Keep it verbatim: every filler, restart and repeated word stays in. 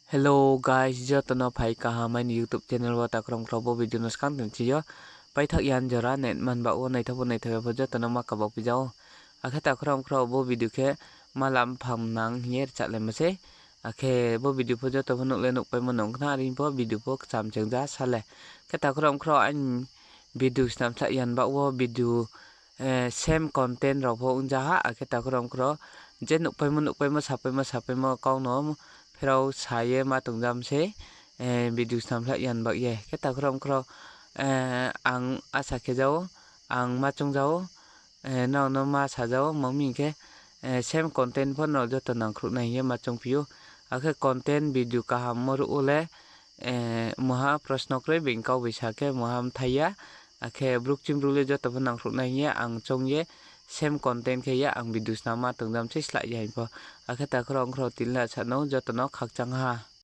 Hello guys, joto no phai kaham aini YouTube channel wo. Takhu rao mkhu rao, bo video no skang tong chi yo paithak yan jora net man baoh wo naithaoh pho naithaoh ya pho joto no ma kabau phi ja ou. Akhe takhu rao mkhu rao, bo video khe mala mphang nang hing ye rchahlaimo sei. Akhe bo video pho joto pho nuh le nuhpaimo nung khna, are pho video pho kcham chengja sa le. Khe takhu rao mkhu rao, aini video snam slái yan baoh wo video same content rao pho ongja ha, akhe takhu rao mkhu rao, je nuhpaimo nuhpaimo, sapaimo sapaimo kau no pherao sa ye ma tongjam sei, video snam slái yan baoh ye. Khe takhu rao mkhu rao, ang asa khe ja ou, ang ma choung ja ou, nrao no ma sa ja ou, ma mi hing khe, same content pho nrao joto nangkhruh nai hing ye ma choungphi ou. Akhe content video kahammo ruh wo le, mungha prosno kroi, being kau bai sa khe mungha mthai ya. Akhe brouh kching brouh le joto pho nangkhruh nai hing ye ang choung ye, same content khe ye ang video snam ma tongjam sei slái ya hing pho. Akhe takhu rao mkhu rao, tini le asa no joto no khakchang ha.